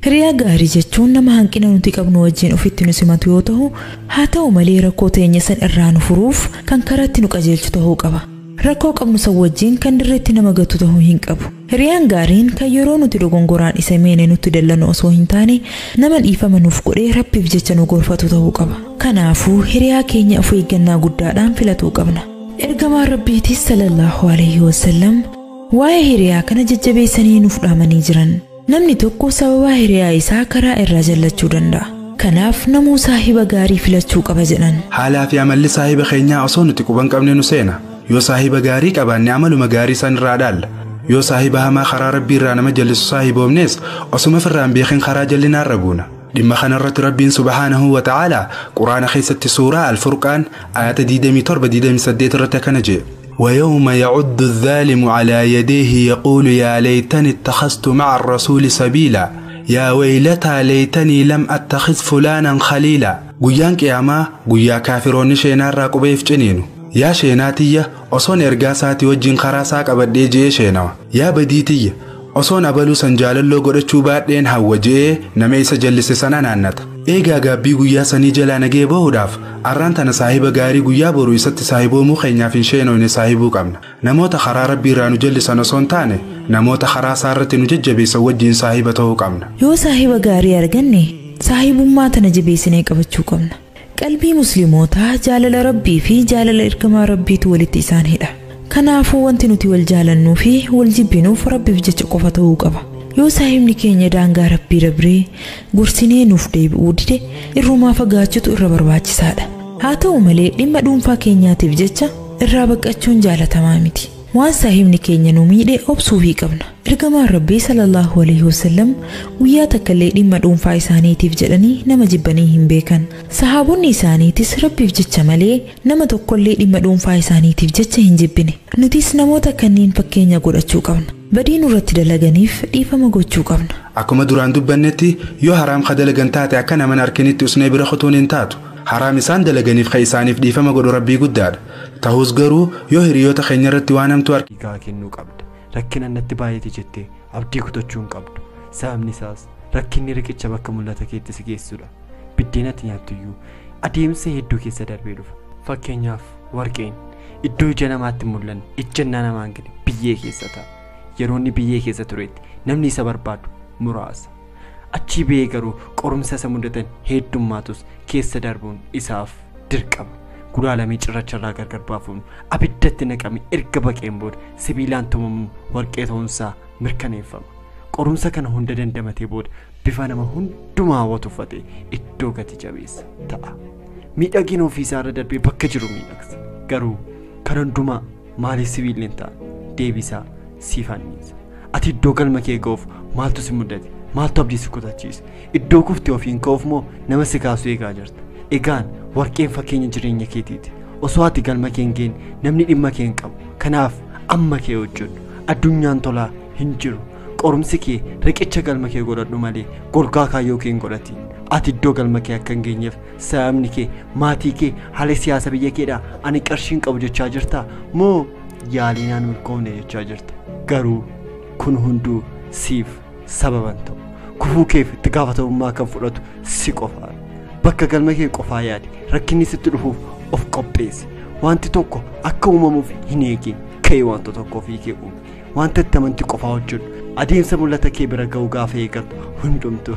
Hiriyaa gaarii jechuun nama hanqina nuti qabnu wajjin ofitti nu simatu yoo ta'u, haa ta'u malee rakkoo teenya san irraa nu furuuf kan karaatti nu qajeelchu ta'uu qaba. Rakkoo qabnu san wajjin kan dirreetti nama gatu ta'uu hin qabu. Hiriyaan gaariin kan yeroo nuti dogongoraan isa meene nutti dallanu osoo hin taane nama dhiifama nuuf godhee Rabbiif jecha nu gorfatu ta'uu qaba. Kanaafuu hiriyaa keenya of eeggannaa guddaadhaan filatuu qabna. Ergamaan Rabbiitis sallallahu alaihi wasallam waa'ee hiriyaa kana jajjabeessanii nuuf dhaamanii jiran. Namni tokko sababa hiriyaa isaa karaa irraa jallachuu danda'a. Kanaaf namuu saahiba gaarii filachuu qaba jedhan. Haalaa fi amalli saahiba keenyaa osoo nuti quban qabne nu seena. Yoo saahiba gaarii qabaanne amaluma gaarii san irraa dhaalla. Yoo saahiba hamaa karaa Rabbii irraa nama jallisu saahiboomnes osuma ofirraa hin beekin karaa jallinaarra buuna. Dhimma kanarratti Rabbiin subhaanahu wa ta'aalaa Quraana keessatti suuraa Al-Furqaan ayata 27-28 irratti akkana jedhe. ويوم يعد الظالم على يديه يقول يا ليتني اتخذت مع الرسول سبيلا يا ويلتى ليتني لم أتخذ فلانا خليلا. Guyyaan qiyaamaa guyyaa kaafiroonni sheenaarraa qubeef ciniinu. Yaa sheenaatiyya osoon ergaa isaatii wajjin karaa isaa qabadhee je'ee sheenawa. Yaa badiitiyya osoon abaluu san jaalalloo godhachuu baadheen hawwa je'ee nama isa jallise sana naannata. Eegaa gaabbii guyyaa sanii jalaa nagee bahuudhaaf arraan tana saahiba gaarii guyyaa boru isatti saahiboomuu keenyaaf hin sheenoyne saahibuu qabna. Namoota karaa Rabbii irraa nu jallisan osoo hin taane namoota karaa isaa irratti nu jajjabeessan wajjin saahiba ta'uu qabna. Yoo saahiba gaarii arganne saahibummaa tana jabeessinee qabachuu qabna. Qalbii muslimootaa jaalala Rabbii fi jaalala ergamaa Rabbiitu walitti isaan hidha. Kanaafuu wanti nuti wal jaalannuu fi wal jibbinuuf Rabbiif jecha qofa ta'uu qaba. Yoo saahibni keenya daangaa Rabbii dabree gorsinee nuuf deebi'uu dide irrumaa fagaachuutu irra barbaachisaadha. Haa ta'u malee dhimma dhuunfaa keenyaatiif jecha irraa baqachuun jaalatamaa miti. Waan saahibni keenya nu miidhe obsuufii qabna. Ergamaan Rabbii sallallahu alaihi wasallam guyyaa takkallee dhimma dhuunfaa isaaniitiif jedhanii nama jibbanii hin beekan. Sahaabonni isaaniitis Rabbiif jecha malee nama tokkollee dhimma dhuunfaa isaaniitiif jecha hin jibbine. Nutis namoota kanneen fakkeenya godhachuu qabna. Badii nurratti dalaganiif dhiifama gochuu qabna. Akkuma duraan dubbannetti yoo haraam ka dalagan taate akka naman harkinitti usnee bira kutuun hin taatu. Haraam isaan dalaganiif ka isaaniif dhiifama godhu Rabbii guddaadha. Ta'us garuu yoo hiriyoota keenya irratti waan hamtuu Dhiigaa kennuu qabda. Rakkina natti baay'ate jettee abdii kutachuu hin qabdu. Sababni isaas rakkinni riqicha bakka mul'ata keetti si geessudha. Biddeen ati nyaattuyyuu adeemsa hedduu keessa darbee dhufa. Fakkeenyaaf warqeen iddoo ija namaatti mul'anne ejjennaa namaan gadi biyyee keessa ta'a. Yeroo inni biyyee keessa turetti namni isa barbaadu muraasa. Achii ba'ee garuu qorumsa isa mudatan heddummaatus keessa darbuun isaaf dirqama. Gulaalamee cirracharraa gargar baafamu abiddatti naqame erga baqeen booda sibiilaan tumamuun warqee ta'uunsaa mirkaneeffama. Qorumsa kana hunda dandamatee booda bifa nama hundumaa hawwatu uffatee iddoo gati jabeessa ta'a. Miidhagina ofiisaa irra darbee bakka jiru miidhagsa. Garuu kan hundumaa maaliif sibiilli hin taane deebisaa siif anniisa. Ati iddoo galma kee ga'uuf maaltu si mudate? Maaltu abdii si kutachiise? Iddoo kuftee ofiin ka'uuf moo nama si kaasu eegaa jirta? Egaan warqeen fakkeenya jireenya keetiiti. Osoo ati galma kee hin geenye namni dhimma kee hin qabu. Kanaaf amma kee hojjedhu. Addunyaan tolaa hin jiru. Qorumsi kee riqicha galma kee godhadhu malee golgaa kaayyoo kee hin godhatin. Ati iddoo galma kee akka hin geenyeef sababni kee maatii kee haala siyaasa biyya keedhaa ani qarshii hin qabu jechaa jirtaa moo yaalii naan milkoomne jechaa jirta? Garuu kun hunduu siif sababa hin ta'u. Kufuu keef itti gaafatamummaa kan fudhatu si qofaadha. Bakka galma kee qofaa yaadi. Rakkinni sitti dhufuuf of qopheessi. Wanti tokko akka uumamuuf hin eegin. Ka'ee wanta tokko ofii kee uumi. Wanta itti amantii qofaa hojjedhu. Adeemsa mul'ata kee bira ga'uu gaafa eegaltu hundumtu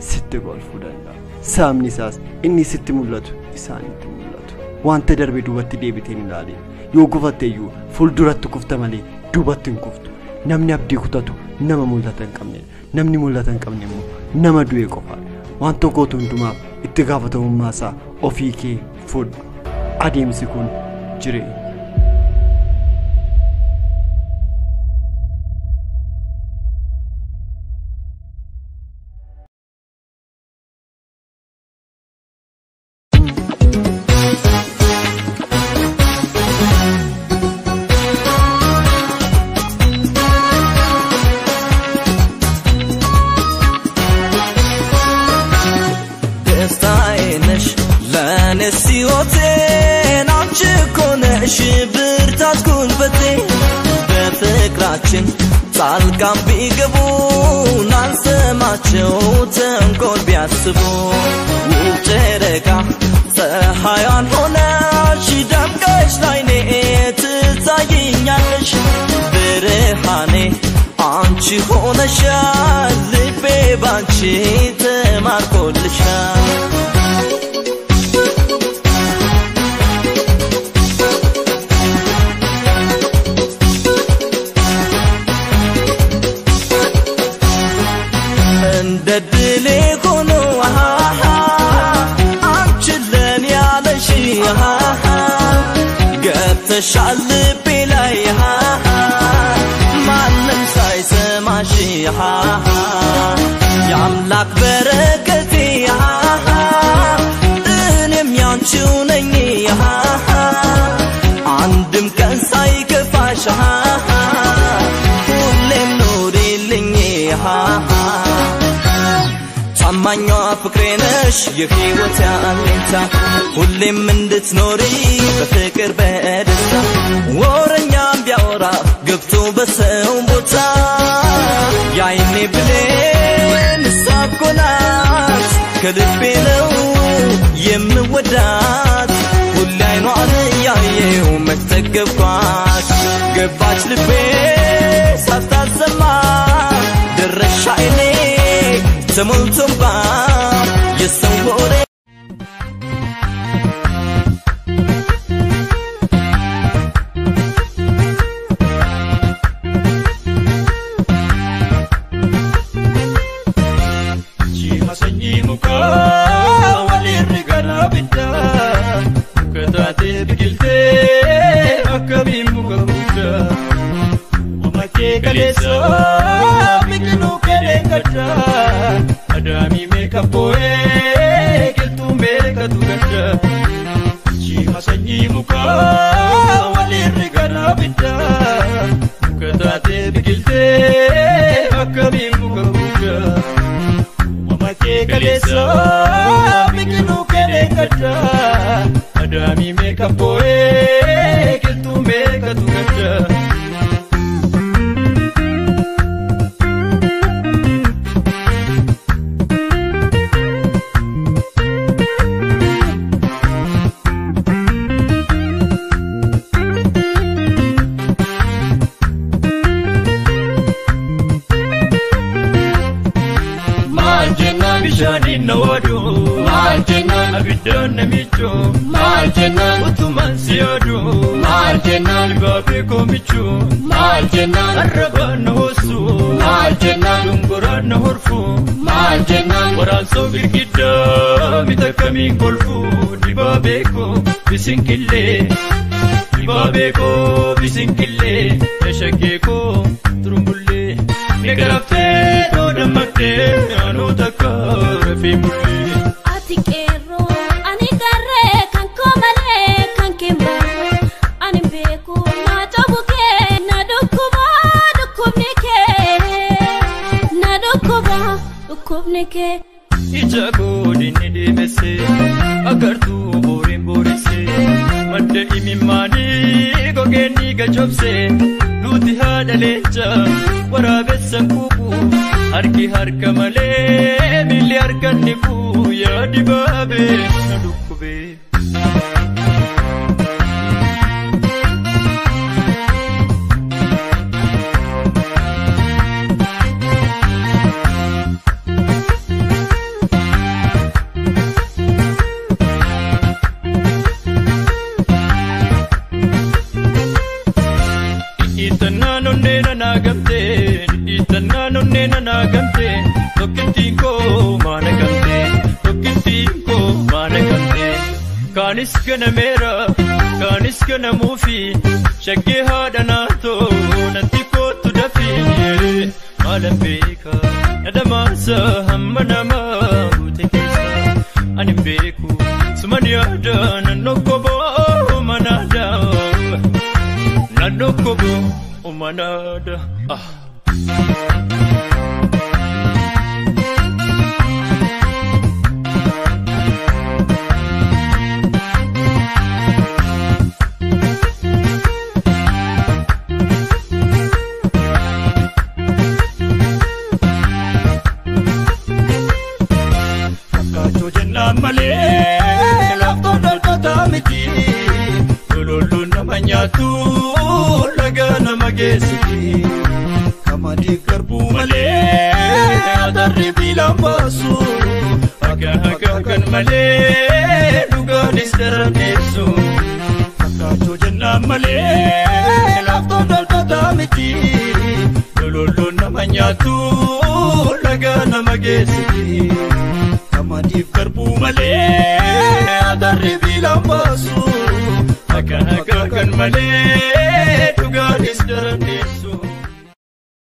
sitti golfuu danda'a. Sababni isaas inni sitti mul'atu isaanitti mul'atu. Wanta darbe duubatti deebitee hin ilaalin. Yoo gufatte iyyuu fuulduratti kufta malee duubatti hin kuftu. Namni abdii kutatu nama mul'ata hin qabnedha. Namni mul'ata hin qabne immoo nama du'e qofaadha. Waan tokkootu hundumaaf itti gaafatamummaa isaa ofii kee fudhu. Adeemsi kun jireenya. በፍቅራችን ጣልቃም ቢገቡ አልሰማቸው አንቺ ሆነሻል ልቤ ባንቺ ተማርኮልሻል። እንደ ድሌ ሆኖ አንቺን ለኔ ያለሽ ገብተሻል ልቤ ላይ ማንም ሳይሰማሽ የአምላክ በረከቴ እኔም ያንቺው ነኝ አንድም ቀን ሳይከፋሽ ሁሌም ኑሪልኝ። ታማኟ ፍቅሬ ነሽ የሕይወቴ አለኝታ ሁሌም እንድትኖሪ በፍቅር በደስታ ወሬኛም ቢያወራ ገብቶ በሰው ቦታ የዓይኔ ብሌን እሷ እኮ ናት ከልቤ ነው የምወዳት ሁሌ ዓይኗን እያየሁ መች ጠገብኳት ገባች ልቤ ሳታሰማ ደረሻ ዓይኔ ተሞልቶባ የሰው ወሬ። Shima sanyii mukaa walirri garaa bittaa muka taatee biqiltee akkamiin muka guddaa uumama kee kaleessa biqiluu kelee gaddaa adaamii meeqa boo'ee qilxuu meeqatu gaddaa. Shima sanyii mukaa walirri garaa bittaa muka taatee biqiltee akkamiin muka guddaa. Uumama kee kaleessa biqiluu kelee gaddaa adaamii meeqa boo'ee qilxuu meeqatu gaddaa. Maal jennaan bishaaniin na waadu maal jennaan abiddaan na miicu maal jennaan utumaan si yaadu maal jennaan dibaabee koo miicu maal jennaan arrabaan na hoossu maal jennaan dungoraan na horfu maal jennaan waraansoo girgiddaa mita kamiin kolfu dibaabee koo bisinkillee dibaabee koo bisinkillee eshangee koo turumbullee Negaraftee too dammaqtee anuu takka rafee bullee. Ati qeerroo ani garree kan koo malee kan kee malee ani beeku na cabu kee na dhukkuba dhukkubni kee na dhukkuba dhukkubni kee. Ija godinni deemesse agartuu booriin booresse madda imimmaanii gogeenni gajobse nuti haadha leenca waraabessan kuuku harki harka malee miilli harkanni kuu yaa dibaabee na dhukkubee. Dhiittannaan onnee nanaa gamtee dhiittannaan onnee nanaa gamtee tokkittiin koo maana gamtee tokkittiin koo maana gamtee kaanis ganameera kaanis ganamuufi shaggee haadha naatoo natti kootu dafii maalan beeka dhadhamaasa hamma namaa guute keessa ani hin beeku suman yaada naannoo koboo manaada. Naannoo koboo manaada. Fakkaachuu jennaan malee laaftoon dhaltoota miti lololluun nama nyaatu laga nama geessiti. Qamadiif garbuu baasu. Akka akka kan malee dhugaanis daranneessu. Fakkaatoo jennaan malee laaftoon daldalaa miti. Lololloon nama nyaatu laga nama geessiti. Qamadiif garbuu malee adarri biilaan baasu. Akka akka kan malee.